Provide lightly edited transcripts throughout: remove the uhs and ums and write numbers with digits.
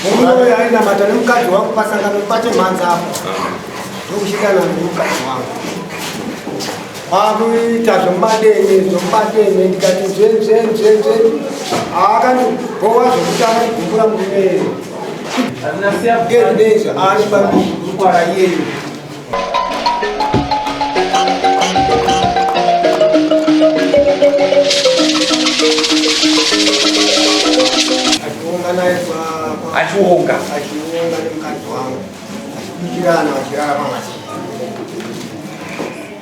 Murume uyo ainamata nemukadzi wangu pasangano pachemhanza apo. Ndokushikana nemukadzi wangu. Kwakuita zvemumademe zvemumademe ndikati nzve nzve nzve nzve. Akandibhowa zvekuti akandigumbura murume. Ngezvinezvi ari pambikwara iyeyo. Achiwonga achiwonga nemukadzi wangu achibikirana vachirara pamwe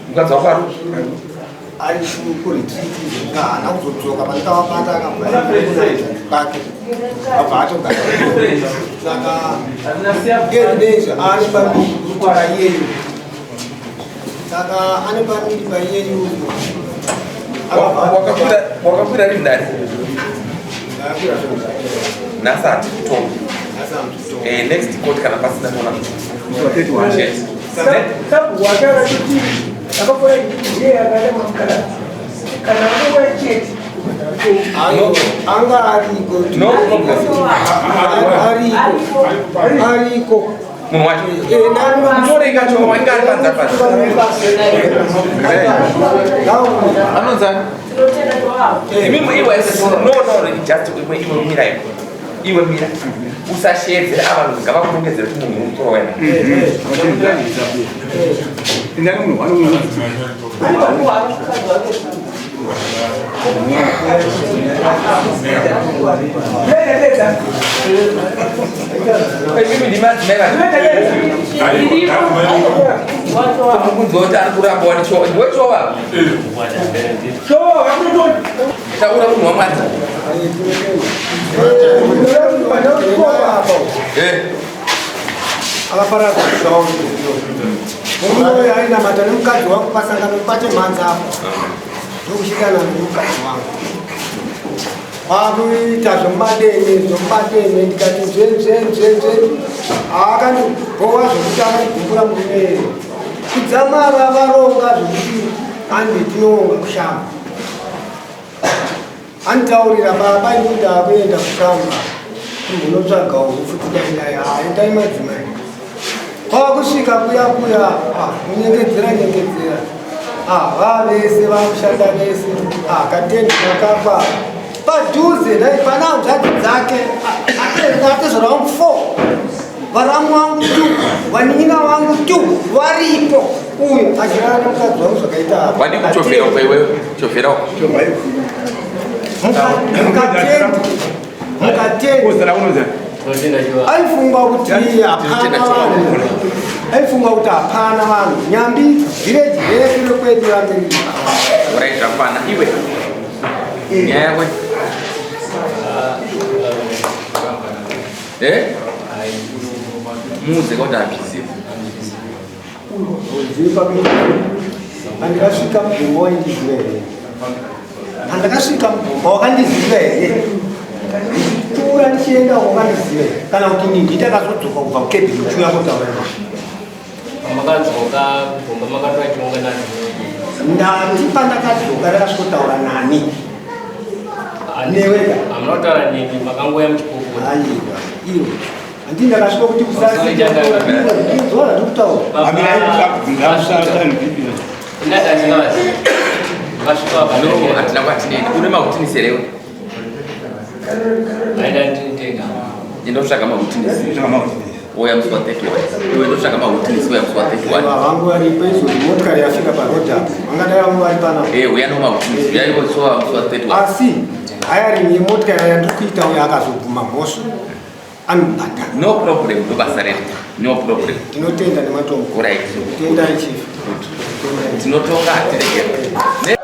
mukadzi wako ari ari kuretreat haana kuzodzoka pandakavabata akabva pake abva atogara saka ngezvinezvi ane pamiri iyeyo saka ane pamiri paiyeyo wakakwira rini dare nhasi hatikutongi eh, next court kana pasina toona Sabhuku akara kuti akapora ndiye akaenda mamukara kana akauya chete anga ariko no problem ariko ariko munhu wacho mutore kacho wainga ari panze apa anonzani imimi iwe no no just iwe iwe mira iwe iwe mira usasheedzera ava vanhu ngavakurongedzere kuti munhu uri kutora wena Mimi ndimadzimai vamukunzwa kuti ari kuramba wani chova ndiwe chova Taura munhu waMwari. Eh. Akaparadza zvawo. Murume uyu ainamata nemukadzi wangu pasangano pachemhanza apo. Ndokushikana nemukadzi wangu. Kwakuita zvemumademe zvemumademe ndikati nzve nzve nzve nzve. Akandibhowa zvekuti akandigumbura murume. Kudzamara varonga zvekuti anditinoonga kushamba. Anitaurira baba ini ndakuenda kushamba kumbonotsvaga hupfu tidai dai endai madzimai. Kwakusvika kuya kuya munyengedzera nyengedzera vavese vakushanda vese katendi kakapa padhuze dai pana hanzvadzi dzake atezvara vangu 4 varamu vangu 2 vanin'ina vangu 2 varipo uyu achirara nemukadzi wangu zvakaita apa Wadi kuchovhera uko iwewe chovhera uko mukatendi aifunga kuti hapana vanhu aifunga kuti hapana vanhu nyambi vhireji rese rekwedu range Right, zvakwana iwe nyaya yako eh muudze kuti hazvisipo Pandakasvika mugomba waindiziva here? Pandakasvika mugomba wakandiziva here? Ndichipfuura ndichienda wakandiziva here? Kana kuti nini ndakazodzoka kubva kukebhini uchiuya kotaura naye? Makadzoka kugomba makatora chionga nani? Ndati pandakadzoka ndakasvikotaura nani? Newe ka? Hamuna kutaura neni, makangouya muchipupura. Aiwa, iwe. Handii ndakasvika kuti kusazora ndikutaura. No, hatina kwatinoenda. Une mahutinisi here iwe? Enda kutsvaga mahutinisi. Ouya musi wa 31. Iwe ndotsvaga mahutinisi ouya musi wa 31. Vangu varipo izvozvi motikari yasvika paroad apo. Vangadai vangu vari panapa. Eh, uya nomahutinisi. Uya iwe musi wa 31. Asi hayarini yemotikari yandiri kuita uyo akazobvuma mhosva. Anobhadhara. No problem, ndobasa redu. No problem. Tinotenda nematongo. Right. Tendai chief. Tinotonga hatiregere.